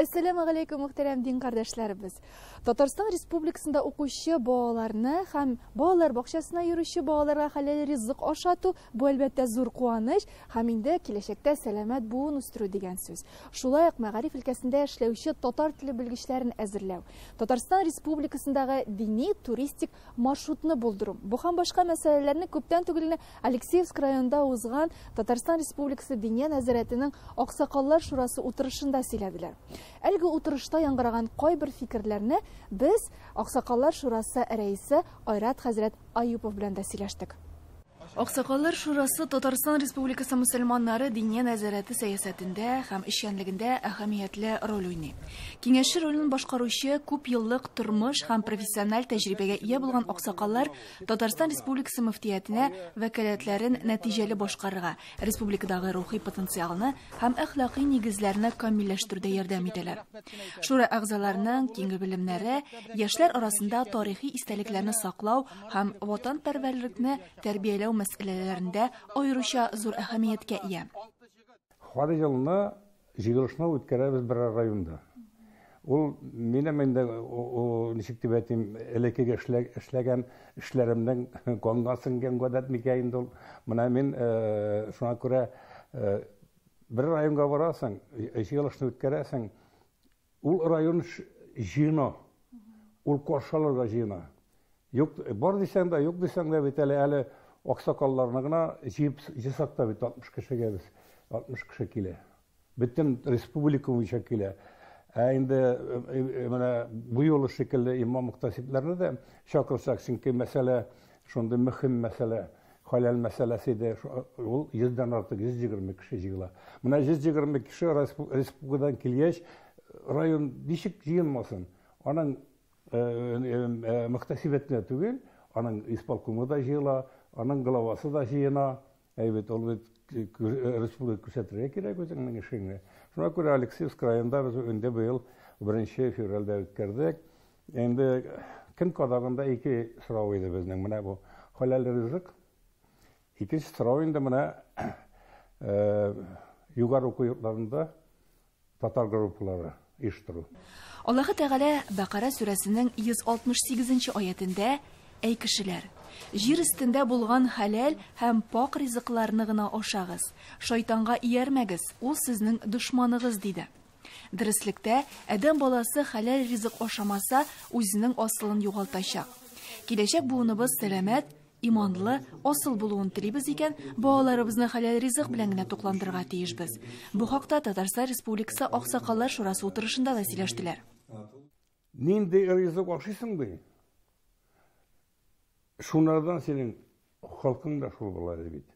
Әссәламү галәйкүм, мөхтәрәм дин кардәшләребез. Татарстан Республикасында укучы балаларны һәм балалар бакчасына йөрүче балаларга хәләл ризык ашату бу әлбәттә зур куаныч һәм инде киләчәктә сәламәт буын үстерү дигән сүз. Шулай ук мәгариф өлкәсендә эшләүче татар теле белгечләрен әзерләү, Татарстан Республикасындагы дини туристик маршрутны булдыру. Бу һәм башка мәсьәләләрне күптән түгел генә Алексеевск районында узган Татарстан Республикасы Диния нәзарәтенең Аксакаллар шурасы утырышында сөйләделәр. Әлеге утырышта яңгыраган кайбер фикерләрне без Аксакаллар шурасы рәисе Айрат хәзрәт Аюпов белән дә сөйләштек. Аксакаллар шурасы Татарстан Республикасы мөселманнары Диния нәзарәте сәясәтендә һәм эшчәнлегендә әһәмиятле роль уйный. Киңәшче ролен башкаручы күп еллык тормыш һәм профессиональ тәҗрибәгә ия булган аксакаллар Татарстан Республикасы мөфтиятенә вәкаләтләрен нәтиҗәле башкарырга, республикадагы рухи потенциалны һәм әхлакый нигезләрне камилләштерүдә ярдәм итәләр. Шура әгъзаларының киң белемнәре яшьләр арасында тарихи истәлекләрне саклау һәм ватанпәрвәрлекне тәрбияләү мәсьәләләрендә аеруча зур әһәмияткә ия. Һәр елны җыелышны үткәрәбез берәр районда. Ул минем инде, ничек дип әйтим, элеккеге эшләгән эшләремнең канга сеңгән гадәт микән инде ул. Менә мин шуңа күрә бер районга барасың, җыелышны үткәрәсең, ул район җыена, ул каршы алырга җыена. Юк, бар дисәң дә, юк дисәң дә бит әле, әле аксакалларны гына җыеп җыйсак та бит 60 кешегә без, 60 кеше килә. Бөтен республика буенча килә. Ә инде менә бу юлы шикелле имам мөхтәсибләрне дә чакырсак, чөнки мәсьәлә шундый мөһим мәсьәлә, халәл мәсьәләсе иде, ул 100дән артык, 120 кеше җыела. Менә 120 кеше республикадан килгәч, район ничек җыенмасын? Аның мөхтәсибәт кенә түгел, аның исполкомы да җыела, аның главасы да җыена. Әй бит, ул бит республика күрсәтергә кирәк үзеңнең эшеңне. Шуңа күрә Алексеевск районында без инде быел 1 февральдә үткәрдек. Инде көн кадагында ике сорау иде безнең. Менә бу халәл ризык. Икенче сорау инде менә югары уку йортларында татар группалары оештыру. Аллаһы Тәгалә Бәкара сүрәсенең 168 нче аятендә, Әй кешеләр! Җир өстендә булган хәләл һәм пакь ризыкларны гына ашагыз, шайтанга иярмәгез, ул сезнең дошманыгыз, диде. Дөреслектә, адәм баласы хәләл ризык ашамаса, үзенең асылын югалтачак. Киләчәк буыныбыз сәламәт, Иманлы, асыл булуын телибез икән, балаларыбызны хәләл ризык белән генә тукландырырга тиешбез. Бу хакта Татарстан Республикасы Аксакаллар шурасы утырышында да сөйләштеләр. Нинди ризык ашыйсың, ди, шунардан синең холкың да шул була, ди бит.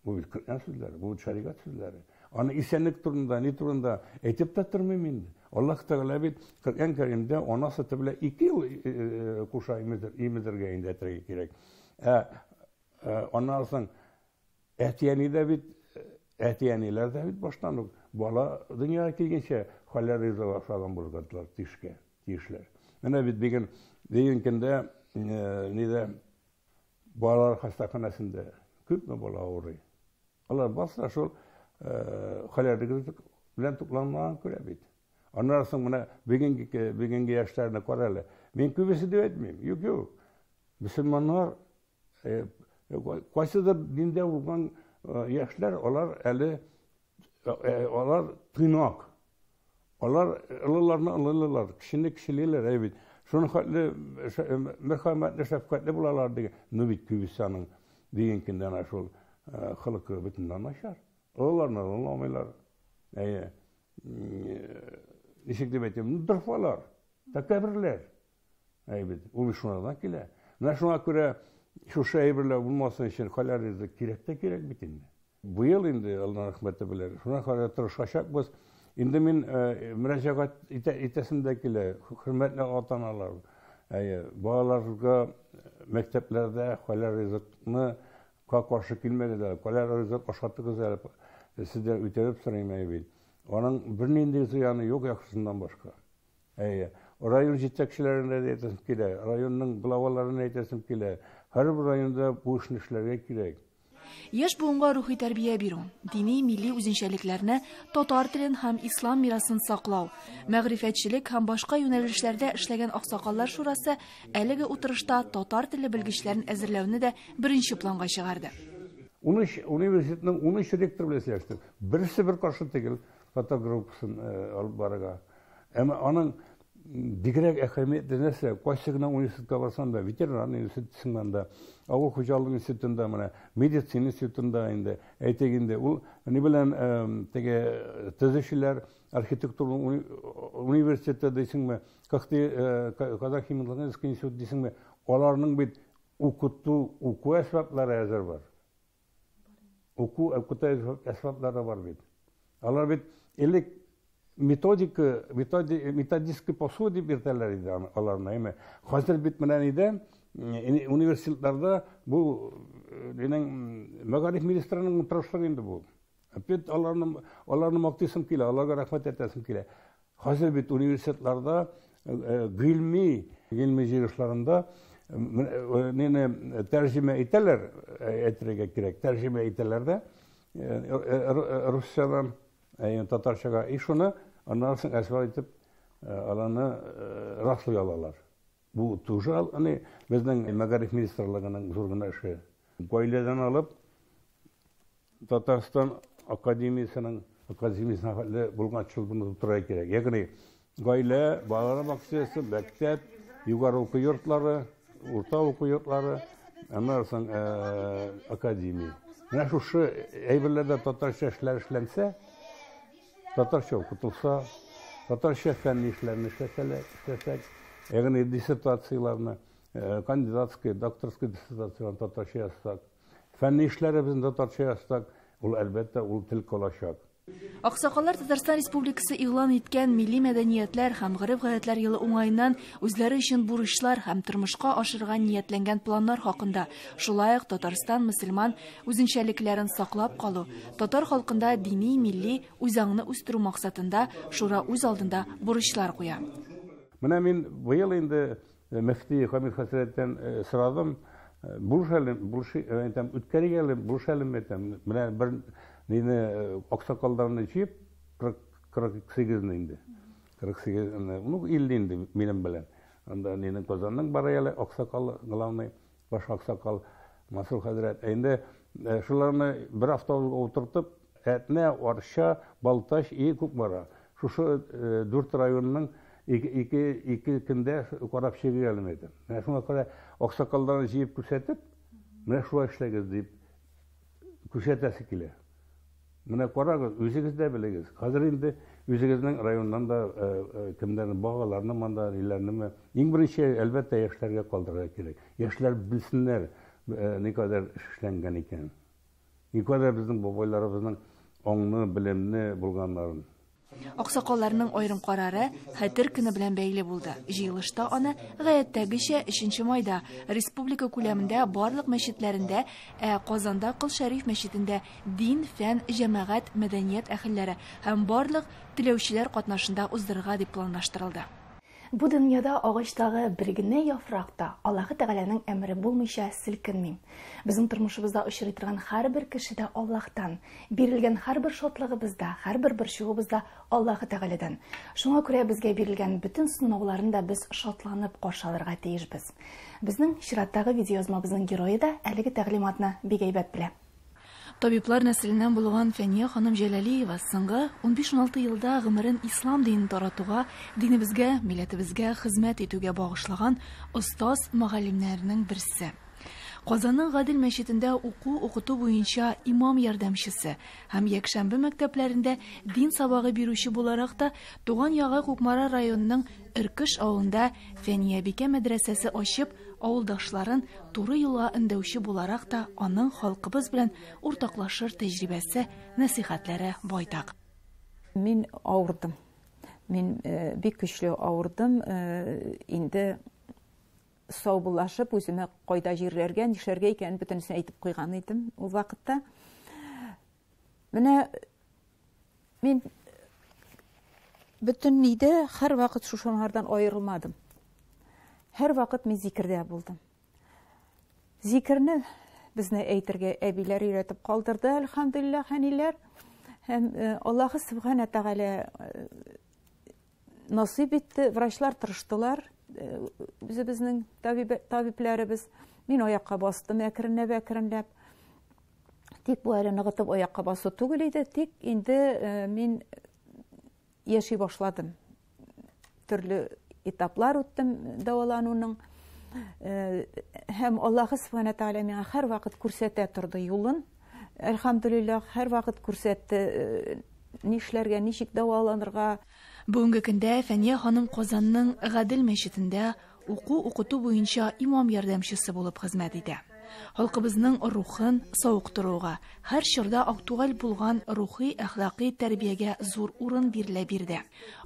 Бу бит Коръән сүзләре, бу бит шәригать сүзләре. Аны исәнлек турында, ни турында әйтеп тә тормыйм инде. Аллаһ Тәгалә бит Коръән Кәримдә ана сөте белән 2 ел э, э, куша имезергә инде әйтергә кирәк. Ә э, аннан соң әти-әни дә бит әти-әниләр дә бит баштан ук бала дөньяга килгәнчә хәләл ризык ашаган булырга тиешкә, тиешләр. Менә бит бүген бүген көндә нидә Балалар хастаханәсендә күпме бала авырый. Алар барысы да шул хәләл ризык белән тукланмаган күрә бит. Аннан соң менә бүгенге бүгенге яшьләрне кара әле. Мин күбесе дип әйтмим. Юк, юк. Мөселманнар кайсыдыр диндә булган яшьләр, алар әле алар тыйнак. Алар олыларны олылыйлар, кешене кешелиләр, әй бит. Шуның хәтле мәрхәмәтле, шәфкатьле булалар дигән. Ну бит күбесе аның дигән көндә әнә шул холкы бөтенләй начар. Олыларны олыламыйлар. Әйе. Ничек дип әйтим, дорфалар, тәкәбберләр. Әй бит, ул шунардан килә. Менә шуңа күрә шушы әйберләр булмасын өчен хәләл ризык кирәк тә кирәк бит инде. Быел инде, Аллаһның рәхмәте белән, шуңа күрә тырышачакбыз. Инде мин мөрәҗәгать итәсем дә килә, хөрмәтле ата-аналар, әйе, балаларга мәктәпләрдә хәләл ризыкны ка каршы килмәгез әле, хәләл ризык ашатыгыз әле, сездән үтенеп сорыйм, әйе бит. Аның бернинди зыяны юк яхшысыннан башка. Әйе. Район җитәкчеләренә дә әйтәсем килә, районның главаларына әйтәсем килә. Һәрбер районда бу эшне эшләргә кирәк. Яшь буынга рухи тәрбия бирү, дини милли үзенчәлекләрне, татар телен һәм ислам мирасын саклау, мәгърифәтчелек һәм башка юнәлешләрдә эшләгән Аксакаллар шурасы әлеге утырышта татар теле белгечләрен әзерләүне дә беренче планга чыгарды. 13 университетның 13 ректор белән сөйләштек. Берсе бер каршы түгел татар группасын алып барырга. Әмма аның бигрәк әһәмиятле нәрсә, кайсы гына университетка барсаң да, ветеринар университетында да, авыл хуҗалыгы институтында, менә медицина институтында инде, әйтик инде, ул ни белән теге төзүчеләр архитектура университеты дисеңме, Казах химико-технический институт дисеңме, аларның бит укыту, уку әсбаплары әзер бар. Уку, укыту әсбаплары бар бит. Алар бит элек методика, методический пособие дип йөртәләр иде аларны, әйме. Хәзер бит менә нидә, университетларда бу нинең мәгариф министрының тырышлыгы инде бу. Бит аларны мактыйсым килә, аларга рәхмәт әйтәсем килә. Хәзер бит университетларда гыйльми җыелышларында нине тәрҗемә итәләр, әйтергә кирәк, тәрҗемә итәләр дә русчадан татарчага, и шуны аннан соң әсбап итеп аларны раслый алалар. Бу тоже безнең мәгариф министрлыгының зур гына эше. Гаиләдән алып Татарстан академиясенең академиясенә хәтле булган чылбырны тутырырга кирәк. Ягъни гаилә, балалар бакчасы, мәктәп, югары уку йортлары, урта уку йортлары, аннан соң академия. Менә шушы әйберләрдә татарча эшләр эшләнсә, татарча укытылса, татарча фәнни эшләрне эшләсәк, ягъни диссертацияләрне, кандидатский, докторский диссертацияләрне татарча язсак, фәнни эшләребезне татарча язсак, ул әлбәттә ул тел калачак. Аксакаллар Татарстан Республикасы игълан иткән милли мәдәниятләр һәм гореф-гадәтләр елы уңаеннан үзләре өчен бурычлар һәм тормышка ашырырга ниятләнгән планнар хакында, шулай ук Татарстан мөселман үзенчәлекләрен саклап калу, татар халкында дини, милли үзаңны үстерү максатында шура үз алдында бурычлар куя. Менә мин быел инде мөфти Хамид хәзрәттән сорадым, булыш әле, булыш әйтәм, үткәрик әле, булыш әле, әйтәм. Менә бер нине аксакалларны җыеп, 48 инде. 48, ну, 50 инде минем белән. Анда нинең Казанның бар әле аксакал, главный баш аксакал Мансур хәзрәт. Инде шуларны бер автобусга утыртып, Әтнә, Арча, Балтач, и Кукмара. Шушы 4 районның ике көндә карап чыгып әле әйтәм. Менә шуңа күрә аксакалларны җыеп күрсәтеп, менә шулай эшләгез дип күрсәтәсе килә. Менә карагыз, үзегез дә белегез. Хәзер инде үзегезнең районнан да кемнәрне, багаларны, монда ниләрнеме, иң беренче, әлбәттә, яшьләргә калдырырга кирәк. Яшьләр белсеннәр, никадәр эш эшләнгән икән. Никадәр безнең бабайларыбызның аңны, белемне булганнарын. Аксакалларның аерым карары Хәтер көне белән бәйле булды. Җыелышта аны гадәттәгечә 3 майда республика күләмендә барлык мәчетләрендә, ә Казанда Кол Шәриф мәчетендә дин, фән, җәмәгать, мәдәният әһелләре һәм барлык теләүчеләр катнашында уздырырга дип планлаштырылды. Бу дөньяда агачтагы бер генә яфрак та Аллаһы Тәгаләнең әмере булмыйча селкенми. Безнең тормышыбызда очрый торган һәрбер кеше дә Аллаһтан, бирелгән һәрбер шатлыгыбызда, һәрбер борчуыбызда Аллаһы Тәгаләдән. Шуңа күрә безгә бирелгән бөтен сынауларны да без шатланып каршы алырга тиешбез. Безнең чираттагы видеоязмабызның герое да әлеге тәгълиматны бик әйбәт белә. Табиблар нәселеннән булган Фәния ханым Җәләлиева соңгы 15-16 елда гомерен ислам динен таратуга, динебезгә, милләтебезгә хезмәт итүгә багышлаган остаз мөгаллимнәрнең берсе. Казанның Гадел мәчетендә уку-укыту буенча имам ярдәмчесе һәм якшәмбе мәктәпләрендә дин сабагы бирүче буларак та туган ягы Кукмара районының Өркеш авылында Фәния бикә мәдрәсәсе ачып, авылдашларын туры юлга өндәүче буларак та аның халкыбыз белән уртаклашыр тәҗрибәсе, нәсихәтләре байтак. Мин авырдым. Мин бик көчле авырдым. Инде саубуллашып, үземә кайда җирләргә, нишләргә икәнен бөтенесен әйтеп куйган идем ул вакытта. Менә мин бөтен нидә һәрвакыт шушыңардан аерылмадым. Һәрвакыт мин зикердә булдым. Зикерне безне әйтергә әбиләр өйрәтеп калдырды, әлхәмдүлилләһ, әниләр. Һәм Аллаһы Сүбхәнә Тәгалә насыйп итте, врачлар тырыштылар, үзебезнең табибләребез. Мин аякка бастым әкренләп-әкренләп. Тик бу әле ныгытып аякка басу түгел иде, тик инде мин яши башладым. Төрле этаплар үттем дәвалануның. Һәм Аллаһы Сүбхәнә Тәгалә миңа һәрвакыт күрсәтә торды юлын. Әлхәмдүлилләһ, һәрвакыт күрсәтте нишләргә, ничек дәваланырга. Бүгенге көндә Фәния ханым Казанның Гадел мәчетендә уку-укыту буенча имам ярдәмчесе булып хезмәт итә. Халкыбызның рухын савыктыруга, һәр чорда актуаль булган рухи әхлакый тәрбиягә зур урын бирелә бирде.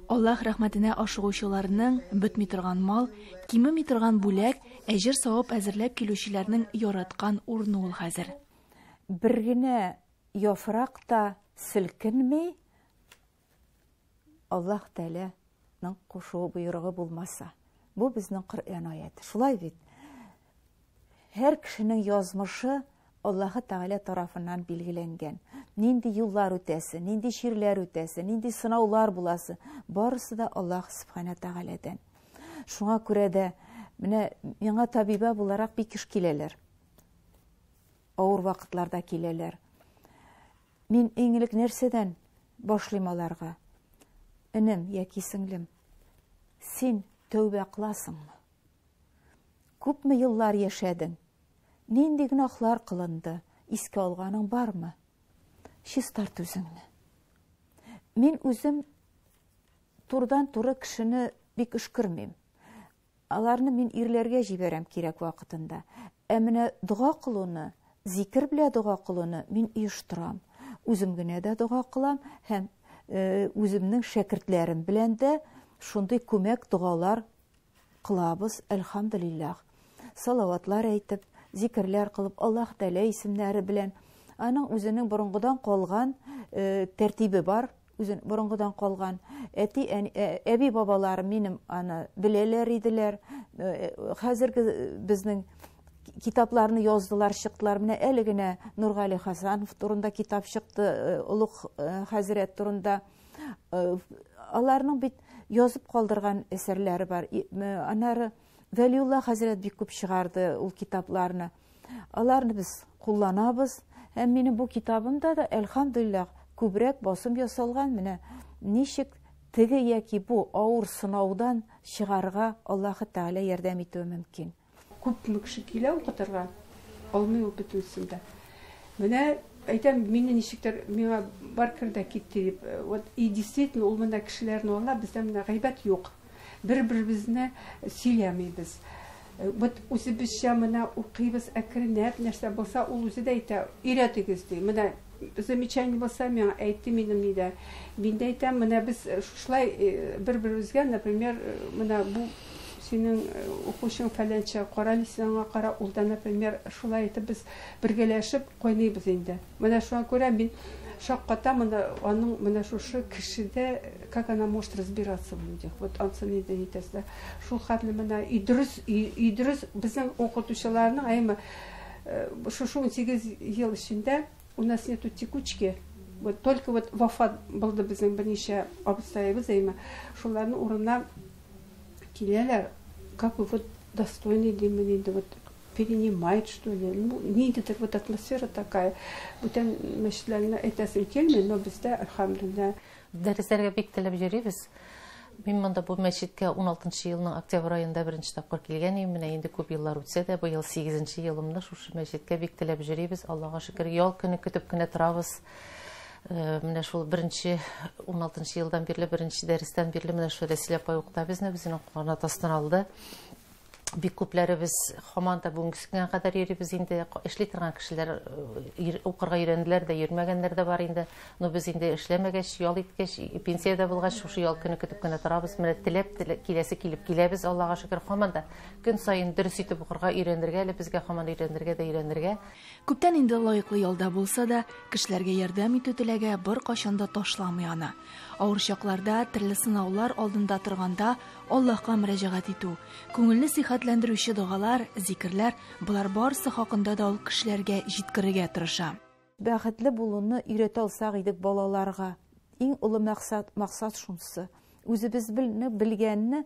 Аллаһ рәхмәтенә ашыгучыларның бетми торган мал, кимеми торган бүләк, әҗер савап әзерләп килүчеләрнең яраткан урыны ул хәзер. Бер генә яфрак та селкенми, Аллаһ Тәгаләнең кушуы боерыгы булмаса. Бу безнең Коръән аяты. Шулай бит. Һәр кешенең язмышы Аллаһы Тәгалә тарафыннан билгеләнгән. Нинди юллар үтәсе, нинди чирләр үтәсе, нинди сынаулар буласы, барысы да Аллаһ Сүбхәнә Тәгаләдән. Шуңа күрә дә менә миңа табибә буларак бик еш киләләр. Авыр вакытларда киләләр. Мин иң элек нәрсәдән башлыйм аларга? Энем яки сеңлем, син тәүбә кыласыңмы? Күпме еллар яшәдең? Нинди гөнаһлар кылынды? Искә алганың бармы? Чистарт үзеңне. Мин үзем турыдан-туры кешене бик өшкермим. Аларны мин ирләргә җибәрәм кирәк вакытында. Ә менә дога кылуны, зикер белән дога кылуны мин оештырам. Үзем генә дә дога кылам һәм үземнең шәкертләрем белән дә шундый күмәк догалар кылабыз, әлхәмдүлилләһ. Салаватлар әйтеп, зикерләр кылып, Аллаһ Тәгалә исемнәре белән. Аның үзенең борынгыдан калган тәртибе бар, үзен борынгыдан калган. Әти, әби бабаларым минем аны беләләр иделәр. Хәзерге безнең китапларны яздылар, чыктылар. Менә әле генә Нургали Хасанов турында китап чыкты, Олуг хәзрәт турында. Аларның бит язып калдырган әсәрләре бар. Аннары Вәлиулла хәзрәт бик күп чыгарды ул китапларны. Аларны без кулланабыз. Һәм минем бу китабымда да, әлхәмдүлилләһ, күбрәк басым ясалган. Менә ничек теге яки бу авыр сынаудан чыгарга Аллаһы Тәгалә ярдәм итүе мөмкин. Күпме кеше килә укытырга, алмый ул бөтенесен дә. Менә әйтәм, мине ничектер миңа бар кер дә китте дип. Вот и действительно ул менә кешеләрне ала, бездә менә гайбәт юк. Бер-беребезне сөйләмибез. Вот үзебезчә менә укыйбыз әкренләп, нәрсә булса, ул үзе дә әйтә, өйрәтегез ди. Менә замечание булса, миңа әйтте минем нидә. Мин дә әйтәм, менә без шушылай бер-беребезгә, например, менә бу синең укучың фәләнчә, кара әле син аңа кара, ул да, например, шулай итеп без бергәләшеп кайныйбыз инде. Менә шуңа күрә мин шаккатам, менә аның менә шушы кешедә, как она может разбираться в людях. Вот ансын инде нитәсе. Шул хәтле менә и дөрес, и дөрес безнең укытучыларның, әйме, шушы 18 ел эчендә у нас нету текучки. Вот только вот вафат булды безнең берничә абыстаебыз, әйме, шуларның урынына киләләр, как бы вот достойный димен инде, вот перенимает, что ли. Ну, ниндидер вот атмосфера такая. Бүтән мәчетләрне әйтәсем килми, но бездә, әлхәмдүлилләһ. Дәресләргә бик теләп йөрибез. Мин монда бу мәчеткә 16 елның октябрь аенда беренче тапкыр килгән идем. Менә инде күп еллар үтсә дә, быел 8 елымда шушы мәчеткә бик теләп йөрибез. Аллаһка шөкер, ял көне көтеп кенә торабыз. Менә шул беренче 16 елдан бирле, беренче дәрестән бирле менә шул Рәсилә апай укыта безне, үзенең канат астына алды. Бик күпләребез һаман да бүгенге көнгә кадәр йөрибез инде. Эшли торган кешеләр укырга өйрәнделәр дә, йөрмәгәннәр дә бар инде. Но без инде эшләмәгәч, ял иткәч, пенсиядә булгач, шушы ял көне көтеп кенә торабыз. Менә теләп, киләсе килеп киләбез, Аллаһка шөкер, һаман да көн саен дөрес итеп укырга өйрәнергә әле безгә һаман өйрәнергә дә өйрәнергә. Күптән инде лаеклы ялда булса да, кешеләргә ярдәм итү теләге беркайчан да ташламый аны. Авыр чакларда, төрле сынаулар алдында торганда Аллаһка мөрәҗәгать итү, күңелне сихәт Канәгатьләндерүче догалар, зикерләр, болар барысы хакында да ул кешеләргә җиткерергә тырыша. Бәхетле булуны өйрәтә алсак идек балаларга. Иң олы максат, максат шунысы. Үзебез белгәнне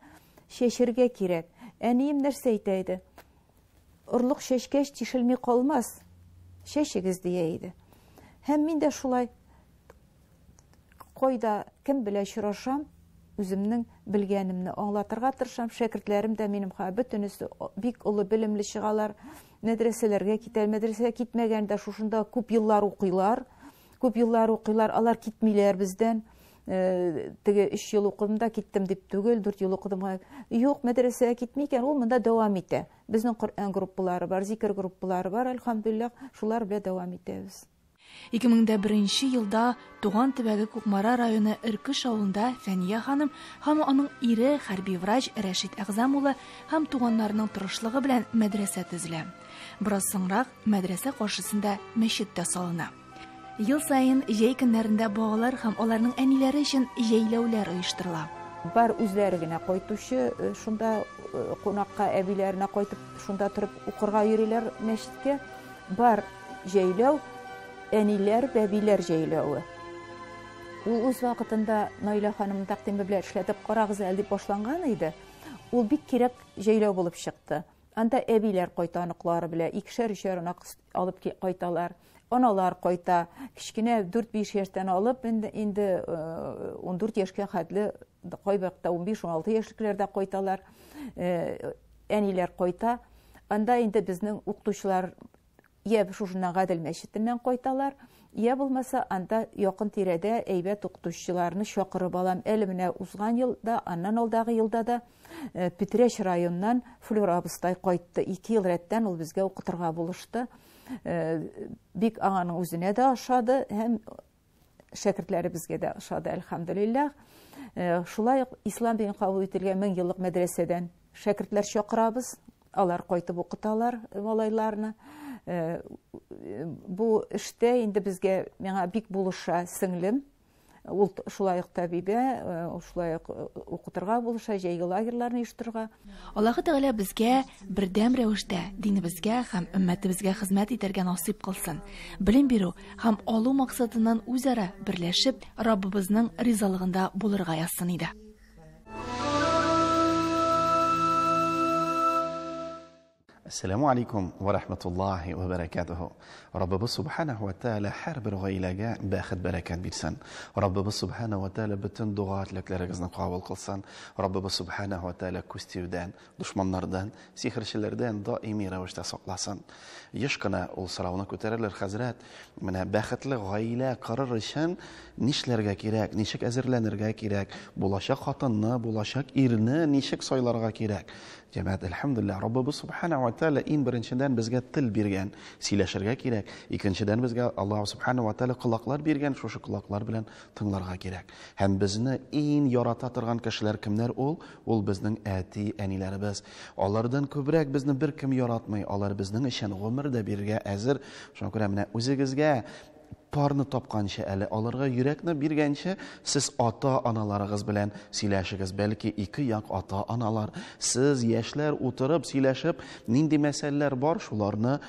чәчергә кирәк. Әнием нәрсә әйтә иде? Орлык чәчкәч тишелми калмас. Чәчегез дия иде. Һәм мин дә шулай кайда кем белән очрашам, үземнең белгәнемне аңлатырга тырышам. Шәкертләрем дә минем бөтенесе бик олы белемле чыгалар. Мәдрәсәләргә китә, мәдрәсәгә китмәгәндә шушында күп еллар укыйлар. Күп еллар укыйлар, алар китмиләр бездән. Теге 3 ел укыдым да киттем дип түгел, 4 ел укыдым. Юк, мәдрәсәгә китми икән, ул монда дәвам итә. Безнең Коръән группалары бар, зикер группалары бар, әлхәмдүлилләһ, шулар белән дәвам итәбез. 2001 елда туган төбәге Кукмара районы Өркеш авылында Фәния ханым һәм аның ире хәрби врач Рәшит Әгъзам улы һәм туганнарының тырышлыгы белән мәдрәсә төзелә. Бераз соңрак мәдрәсә каршысында мәчет тә салына. Ел саен җәй көннәрендә балалар һәм аларның әниләре өчен җәйләүләр оештырыла. Бар үзләре генә кайтучы, шунда кунакка әбиләренә кайтып, шунда торып укырга йөриләр мәчеткә. Бар җәйләү, әниләр, бәбиләр җәйләве. Ул үз вакытында Наилә ханымның тәкъдиме белән эшләтеп карагыз әле дип башланган иде. Ул бик кирәк җәйләү булып чыкты. Анда әбиләр кайта оныклары белән, икешәр-өчәр онык алып кайталар. Аналар кайта, кечкенә 4-5 яшьтән алып, инде 14 яшькә хәтле, кайвакытта 15-16 яшьлекләр дә кайталар. Әниләр кайта. Анда инде безнең укытучылар я шушыннан Гадел мәчетеннән кайталар, я булмаса анда якын тирәдә әйбәт укытучыларны чакырып алам. Әле менә узган елда, аннан алдагы елда да Питрәч районыннан Флюра абыстай кайтты. 2 ел рәттән ул безгә укытырга булышты. Бик аңаның үзенә дә ошады һәм шәкертләребезгә дә ошады, әлхәмдүлилләһ. Шулай ук ислам динен кабул ителгән 1000 еллык мәдрәсәдән шәкертләр чакырабыз. Алар кайтып укыталар малайларны. Бу эштә инде безгә, миңа бик булыша сеңлем. Ул шулай ук табибә, ул шулай ук укытырга булыша, җәйге лагерьларны оештырырга. Аллаһы Тәгалә безгә бердәм рәвештә динебезгә һәм өммәтебезгә хезмәт итәргә насыйп кылсын. Белем бирү һәм алу максатыннан үзара берләшеп, Раббыбызның ризалыгында булырга язсын иде. Ассаламу алейкум ва рахматуллахи ва баракатуху. Раббыбыз субханаху ва тааля һәр бер гаиләгә бәхет бәрәкәт бирсен. Раббыбыз субханаху ва тааля бөтен дога теләкләрегезне кабул кылсын. Раббыбыз субханаху ва тааля күз тиюдән, дошманнардан, сихерчеләрдән даими рәвештә сакласын. Еш кына ул сорауны күтәрәләр, хәзрәт, менә бәхетле гаилә корыр өчен нишләргә кирәк, ничек әзерләнергә кирәк, булачак хатынны, булачак ирне ничек сайларга кирәк? Җәмәгать, әлхәмдүлилләһ, Раббыбыз субханаху ва тааля иң беренчедән безгә тел биргән, сөйләшергә кирәк. Икенчедән безгә Аллаһ субханаху ва тааля колаклар биргән, шушы колаклар белән тыңларга кирәк. Һәм безне иң ярата торган кешеләр кемнәр ул? Ул безнең әти-әниләребез. Алардан күбрәк безне беркем яратмый, алар безнең өчен гомер дә бирергә әзер. Шуңа күрә менә үзегезгә парны тапканчы әле, аларга йөрәкне биргәнче, сез ата-аналарыгыз белән сөйләшегез. Бәлки ике як ата-аналар, сез яшьләр утырып сөйләшеп, нинди мәсьәләләр бар, шуларны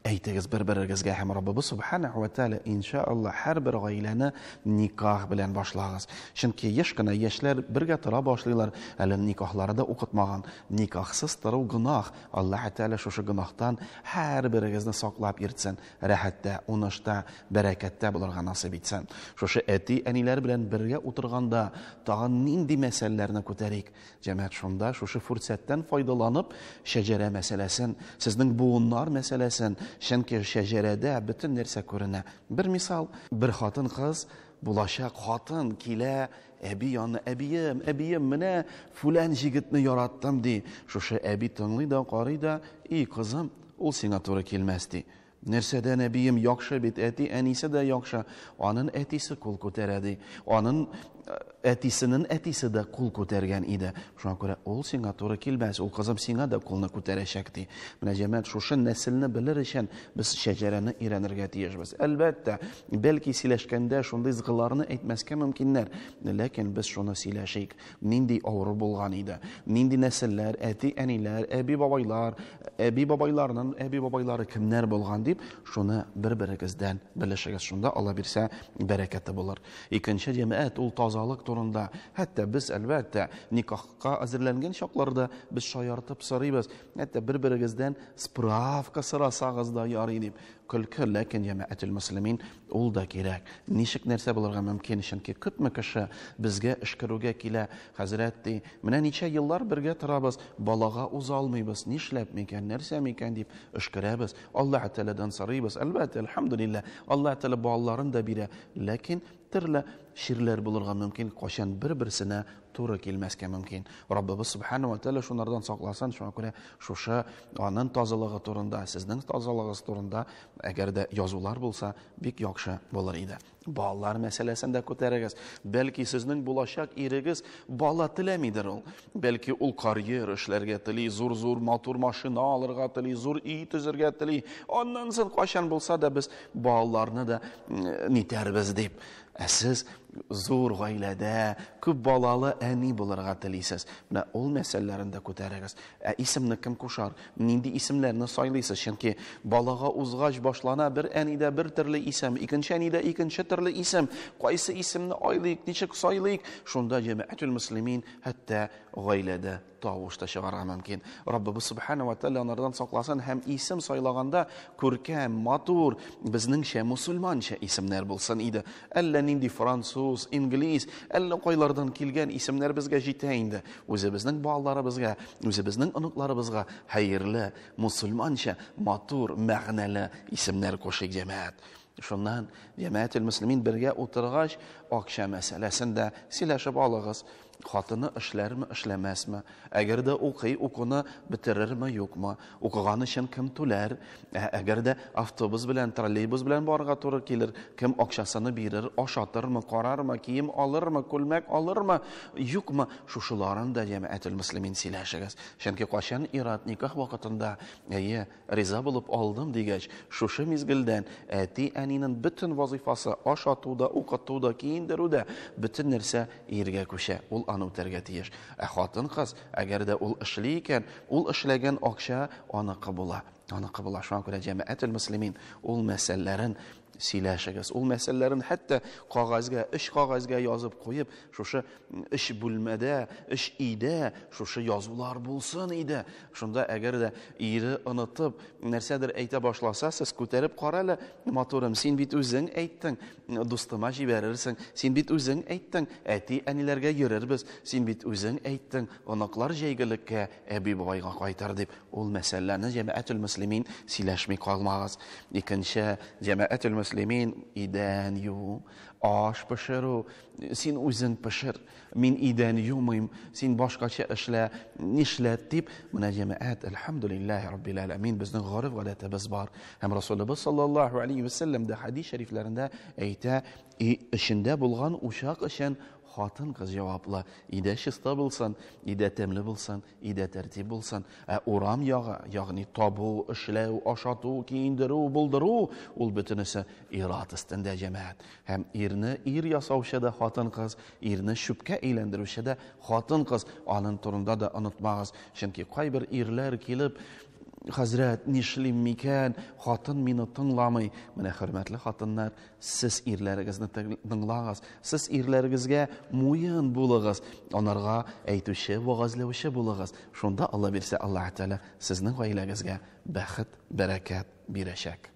әйтегез бер-берегезгә. Һәм Раббыбыз субханаху ва тааля иншааллаһ һәрбер гаиләне никах белән башлагыз. Чөнки еш кына яшьләр бергә тора башлыйлар, әле никахлары да укытмаган. Никахсыз тору гөнаһ. Аллаһ Тааля шушы гөнаһтан һәрберегезне саклап йөртсен, рәхәттә, унышта, бәрәкәттә булырга насыйп итсен. Шушы әти-әниләр белән бергә утырганда тагын нинди мәсьәләләрне күтәрик? Җәмәгать, шунда шушы фурсаттан файдаланып, шәҗәрә мәсьәләсен, сезнең буыннар мәсьәләсен, чөнки шәҗәрәдә бөтен нәрсә күренә. Бер мисал, бер хатын-кыз, булачак хатын килә әби янына, әбием, әбием, менә фүлән җегетне яраттым, ди. Шушы әби тыңлый да, карый да, и кызым, ул сиңа туры килмәс, ди. Нәрсәдән әбием яхшы бит, әти, әнисе дә яхшы. Анын әтисе кул күтәрә, ди. Анын Әтисенең әтисе дә кул күтәргән иде. Шуңа күрә ул сиңа туры килмәс, ул кызым сиңа да кулны күтәрәчәк, ди. Менә җәмәгать, шушы нәселне белер өчен без шәҗәрәне өйрәнергә тиешбез. Әлбәттә, бәлки сөйләшкәндә шундый згыларны әйтмәскә мөмкиннәр, ләкин без шуны сөйләшик. Нинди авыру булган иде, нинди нәселләр, әти-әниләр, әби-бабайлар, әби-бабайларның әби-бабайлары кемнәр булган дип, шуны бер-берегездән белешегез. Шунда Алла бирсә, бәрәкәте булыр. Икенче җәмәгать ул тазалык турында. Хәтта без, әлбәттә, никахка әзерләнгән чакларда без шаяртып сорыйбыз. Хәтта бер-берегездән справка сорасагыз да ярый дип. Көлке, ләкин җәмәгател мөслимин ул да кирәк. Ничек нәрсә булырга мөмкин? Чөнки күпме кеше безгә өшкерүгә килә. Хәзрәт ди, менә ничә еллар бергә торабыз, балага уза алмыйбыз. Нишләп микән, нәрсә микән дип өшкерәбез. Аллаһ Тәгаләдән сорыйбыз. Әлбәттә, әлхәмдүлилләһ, Аллаһ Тәгалә балаларын да бирә. Ләкин төрле чирләр булырга мөмкин, кайчан бер-берсенә туры килмәскә мөмкин. Раббыбыз Субхану ва Тәгалә шунардан сакласын. Шуңа күрә шушы аның тазалыгы турында, сезнең тазалыгыгыз турында әгәр дә язулар булса, бик яхшы булыр иде. Балалар мәсьәләсен дә күтәрегез. Бәлки сезнең булачак ирегез бала теләмидер ул. Бәлки ул карьера эшләргә тели, зур-зур матур машина алырга тели, зур өй төзергә тели. Аннан соң кайчан булса да без балаларны да нитәрбез дип. Ә сез зур гаиләдә күп балалы әни булырга телисез. Менә ул мәсьәләләрен дә күтәрегез. Ә исемне кем кушар? Нинди исемнәрне сайлыйсыз? Чөнки балага узгач башлана бер әнидә бер төрле исем, икенче әнидә икенче төрле исем. Кайсы исемне айлыйк, ничек сайлыйк? Шунда җәмәгатүл мөслимин хәтта гаиләдә тавыш та чыгарга мөмкин. Раббыбыз Субхана ва Тәгалә анардан сакласын һәм исем сайлаганда күркәм, матур, безнеңчә мусульманча исемнәр булсын иде. Әллә нинди француз, инглиз, әллә кайлардан килгән исемнәр безгә җитә инде. Үзебезнең балаларыбызга, үзебезнең оныкларыбызга хәерле, мусульманча, матур, мәгънәле исемнәр кушыйк, җәмәгать. Шуннан җәмәгател мөслимин бергә утыргач, акча мәсьәләсен дә сөйләшеп алыгыз. Хатыны эшләрме, эшләмәсме? Әгәр дә укый, укуны бетерерме, юкмы? Укыган өчен кем түләр? Әгәр дә автобус белән, троллейбус белән барырга туры килер, кем акчасыны бирер, ашатырмы, карармы, кием алырмы, күлмәк алырмы, юкмы? Шушыларын да җәмәгател мөслимин сөйләшегез. Чөнки кайчан ир-ат никах вакытында, әйе, риза булып алдым дигәч, шушы мизгелдән әти-әнинең бөтен вазифасы, ашату да, укыту да, киендерү дә, бөтен нәрсә иргә күчә, ул аны үтәргә тиеш. Ә хатын-кыз, әгәр дә ул эшли икән, ул эшләгән акча аныкы була. Аныкы була. Шуңа күрә җәмәгател мөслимин ул мәсьәләләрен сөйләшегез. Ул мәсьәләләрен хәтта кагазьгә, өч кагазьгә язып куеп, шушы өч бүлмәдә, өч өйдә шушы язулар булсын иде. Шунда әгәр дә ире онытып нәрсәдер әйтә башласа, сез күтәреп кара әле, матурым, син бит үзең әйттең, дустыма җибәрерсең, син бит үзең әйттең, әти-әниләргә йөрербез, син бит үзең әйттең, оныклар җәйгелеккә әби-бабайга кайтыр дип. Ул мәсьәләне җәмәгател мөслимин сөйләшми калмагыз. Икенче, җәмәгател мөслимин идән юу, аш пешерү, син үзең пешер, мин идән юмыйм, син башкача эшлә, нишләт дип, менә җәмәгать, әлхәмдүлилләһи раббил әләмин, безнең гореф-гадәтебез бар. Һәм Расулыбыз саллаллаһу алейһи ва сәлләм дә хәдис шәрифләрендә әйтә, өй эчендә булган учак өчен хатын-кыз җаваплы. Өйдә чиста булсын, өйдә тәмле булсын, өйдә тәртип булсын. Ә урам ягы, ягъни табу, эшләү, ашату, киендерү, булдыру, ул бөтенесе ир-ат өстендә, җәмәгать. Һәм ирне ир ясаучы да хатын-кыз, ирне чүпкә әйләндерүче дә хатын-кыз. Аның турында да онытмагыз. Чөнки кайбер ирләр килеп, хәзрәт, нишлим микән, хатын мине тыңламый. Менә, хөрмәтле хатыннар, сез ирләрегезне тыңлагыз, сез ирләрегезгә муен булыгыз, анарга әйтүче, вәгазьләүче булыгыз. Шунда Алла бирсә, Аллаһ Тәгалә сезнең гаиләгезгә бәхет, бәрәкәт бирәчәк.